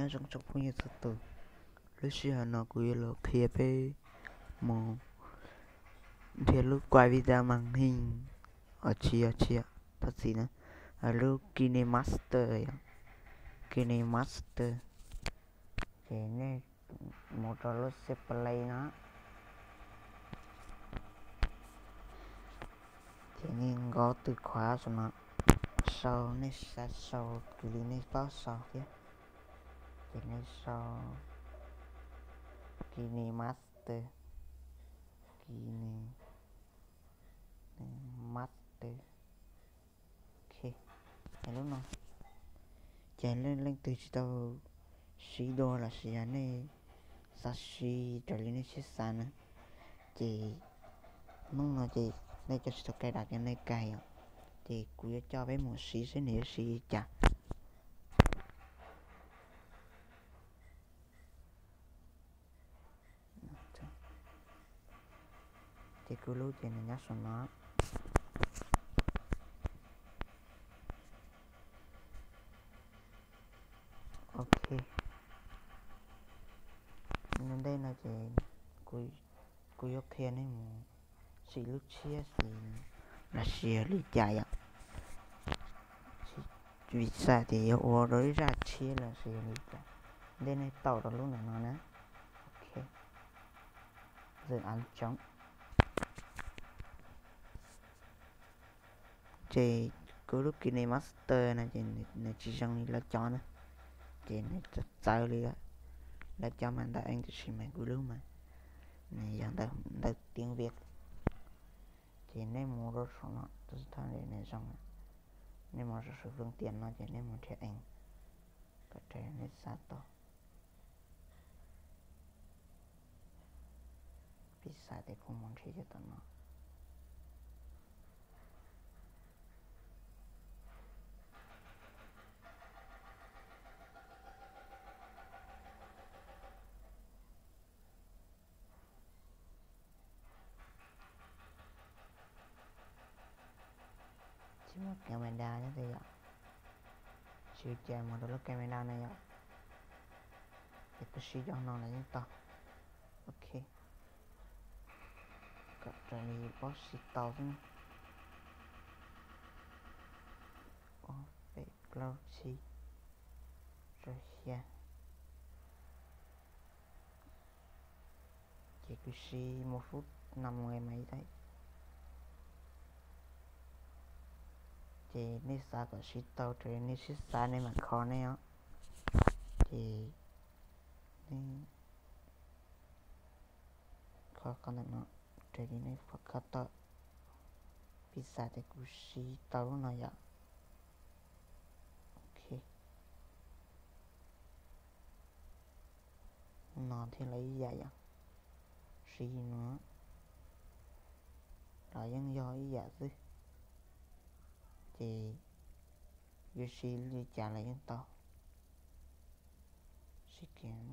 Zoo tsoom phooj ywg txhua tus, lub sij hawm no kuv yuav los qhia peb mus nrhiav lub kuaj video màn hình, os tsis, os tsis, thov txim na, lub KineMaster yom, KineMaster. Ces nej mus rau lub C Play no, ces nej nkaus tus khuav saum no, sau, nej xav sau kws li nej paub sau thiab. Ces nej sau KineMaster, KineMaster, ok, lub no. Ces leej twg tsis tau siv dua los sis yog nej xav siv raws li nej siab xav na, ces hnub no ces nej cov tsis tau cài đặt ces nej cài os. Ces kuv yuav coj peb mus siv seb nws yuav siv li cas. Ces kuv lub ces nws nyob saum no. Ok, ua ntej no ces kuv yuav qhia nej mus siv lub tshiab xwb los sis yog li cas yom. Vim xam tias yuav ua rau ib zaj tshiab los sis yog li cas, ntej nej tau rau lub ntawm no na. Ok, zws av tsoov. Ces kuv lub KineMaster no ces nws tsis zoo li lawv cov na, ces nws txawv txawv li lawm. Lawv cov mas ntawv English tiam sis mas kuv lub mas nws yog ntawv tiếng Việt. Ces nej mus rau saum no, tus tha nws zoo, nej mus rau saum phương tiện no ces nej mus nrhiav ees kom raws nej xav tau. Piv xam tias kuv mus nrhiav cov tom no. Tsis muaj camera nyob twg yom. Tsis ua cas, mus rau lub camera no yom. Ces kuv siv cov no los yeej tau. Ok, kom raws li paub siv tau xwb. Ob, peb, plaub, tsib, rau xya. Ces kuv siv một phút năm mươi mấy đấy. Ces nej xav kom siv tau raws li nej siab xav nej mam kho nej os. Ces nej kho qhov ntawm no raws li nej pom kho tau. Piv xam tias kuv siv tau lub no yom. Ok, no thiaj li ib yam yom. Siv no los yeej yog ib yam xwb. Ces yuav siv li cas los yeej tau. Siv kiag.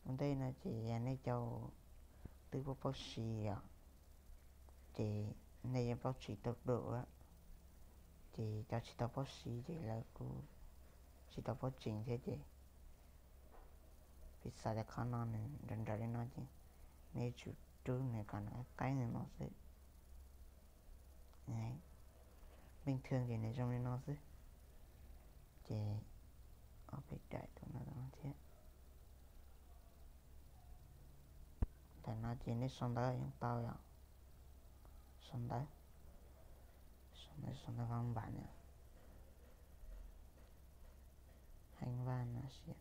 Ua ntej no ces yog nej cov twb paub paub siv os, ces nej yeej paub tsis tau dua. Ces cov tsis tau paub siv ces lawv kuj tsis tau paub tsees thiab ces piv xam tias qhov no nws nrawm nrawm li no ces nej yuav tsum rub nws kom nws qeeb nws no xwb. Bình thường ces nws zoo li no xwb. Ces ob peb daim tus no thiab. Ntawm no ces nej sau ntawv yeej tau yom. Sau ntawv, sau ntawv, sau ntawv văn bản yom. Hán văn no siab,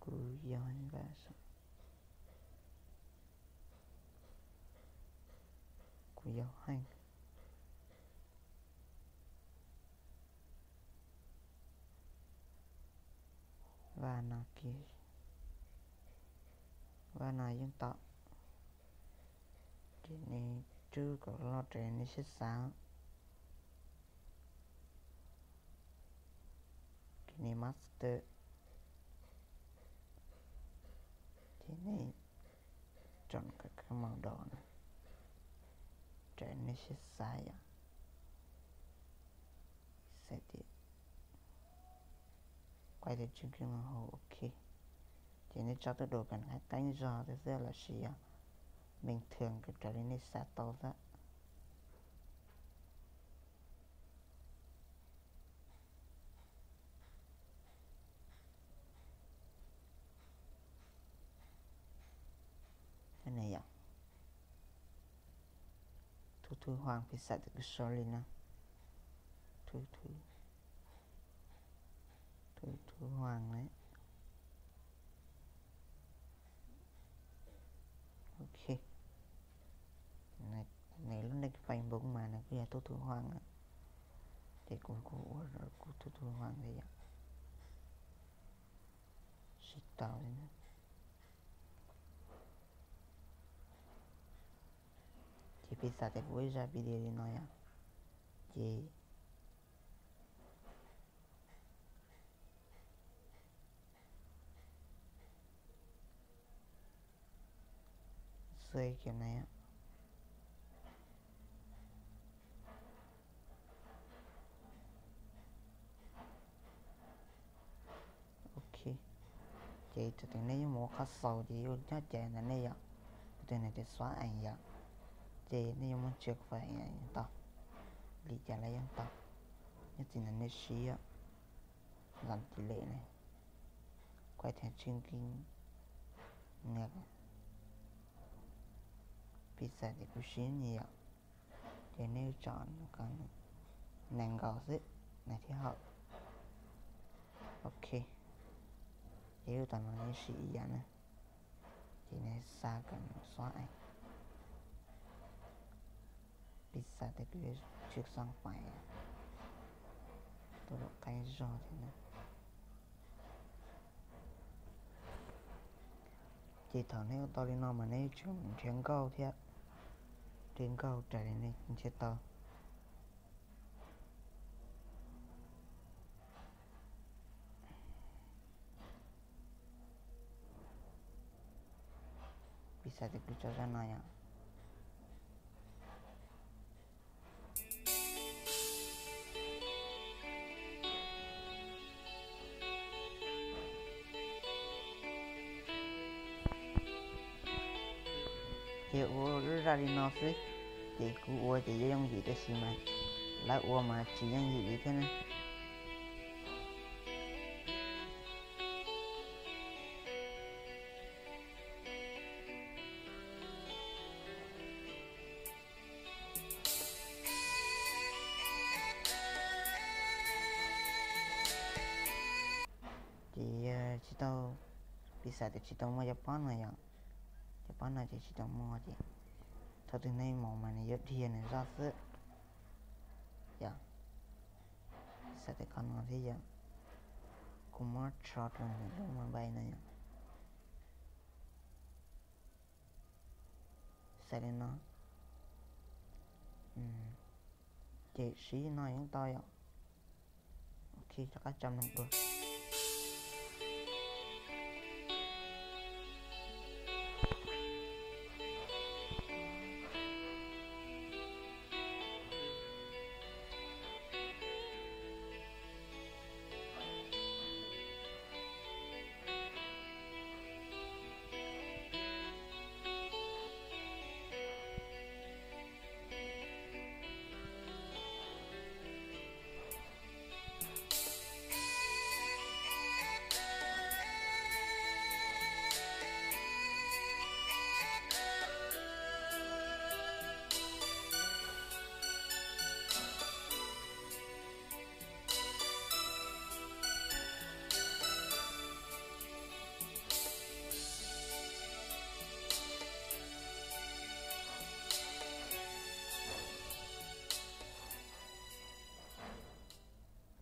kuv yog hán văn, kuv yog hán Vaj no kiag, vaj no yeej tau. Ces nej rub kom loj raws nej siab xav. Ces nej master, Chọn các màu đỏ na, raws nej siab xav yom. Xav tias quay theo chương trình màn hình, ok. Ces nej tso tốc độ cảnh khá qeeb zog thiab xwb lossis yog bình thường raws li nej xav tau xwb. Yom, thu thu hoang, piv xam tias kuv sau li no, thu thu, thu thu hoang na. Ok, nws lub nick Facebook mas nws kuj yog thu thu hoang na, ces kuv kuj ua kuv thu thu hoang thiab yom. Tsis tau li na. Ces piv xam tias kuv ua ib zaj video li no yom, ces xwb kiag na. Ok, ces thaum twg nej yuav mus ua qhov xaus ces yuav nyob caiv ntawm nej yom, kuv tus nws tias xóa ảnh yom, ces nej yuav muab tsis fais yeej tau, li cas los yeej tau, nyob txij ntawm nej siab. Làm tỷ lệ này, quay theo chương trình nè, piv xam tias kuv siab nyiam yom, ces nej tso nees nkaum xwb, nees thiab hauv. Ok, ces lub tom no yeej siv ib yam na, ces nej xa kom xóa ảnh, piv xam tias kuv tsis xóa file, tau lub qeeb zog thiab na. Ces thaum nej ua tau li no mas nej yuav tsum nrhiav nkauj thiab, nrhiav nkauj raws li nej nrhiav tau. Piv xam tias kuv tso zaj no yom. Ces ua lub zaj li no xwb, ces kuv ua ces yooj yim, tab sis mas lawv ua mas tsis yooj yim li thiab ne. Ces tsis tau, piv xam tias tsis tau muaj cov pob no yom, cov pob no ces tsis tau muaj ces thaum twg nej mus mas nws yuav dhia nws zoj xwb yom. Piv xam tias qhov no thiab yom, kuv muab tso rau nws lub mobile no yom. Xav li no, ces siv no yeej tau yom. Ok, rov qab tso mloog dua.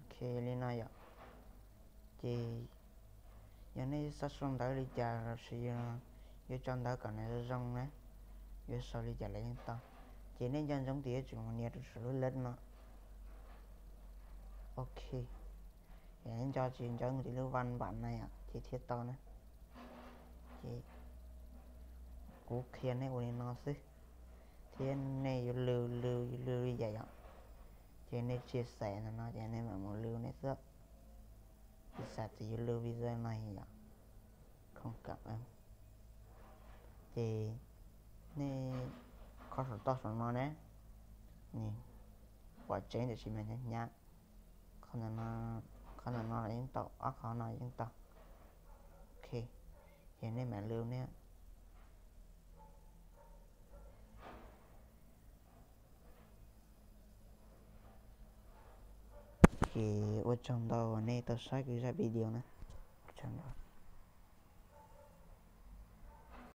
Ok, li no yom. Ces yog nej xav sau ntawv li cas los sis yuav tso ntawv kom nws zoo zoo na, yuav sau li cas los yeej tau. Ces nej nco ntsoov tias yuav tsum mus nias rau saum lub lab no. Ok, nco tsis nco mus tim lub văn bản no yom, ces thiaj tau na. Ces Kuv qhia nej ua li no xwb, thiab nej yuav lw lw yuav lw li cas yom, ces nej tsia xais ntawm no ces nej mam mus lw nej xwb. Tsis xais ces yuav lw video no yom, không cần. Ces nej qhov saum toj saum no ne, nws pom tseeb tiam sis mas hnyav hnyav. Qhov ntawm no los yeej tau, ob qhov no yeej tau. Ok, ces nej mam lw ne. Ces ua tsaug ntau uas nej tau saib kuv zaj video na. Ua tsaug ntau.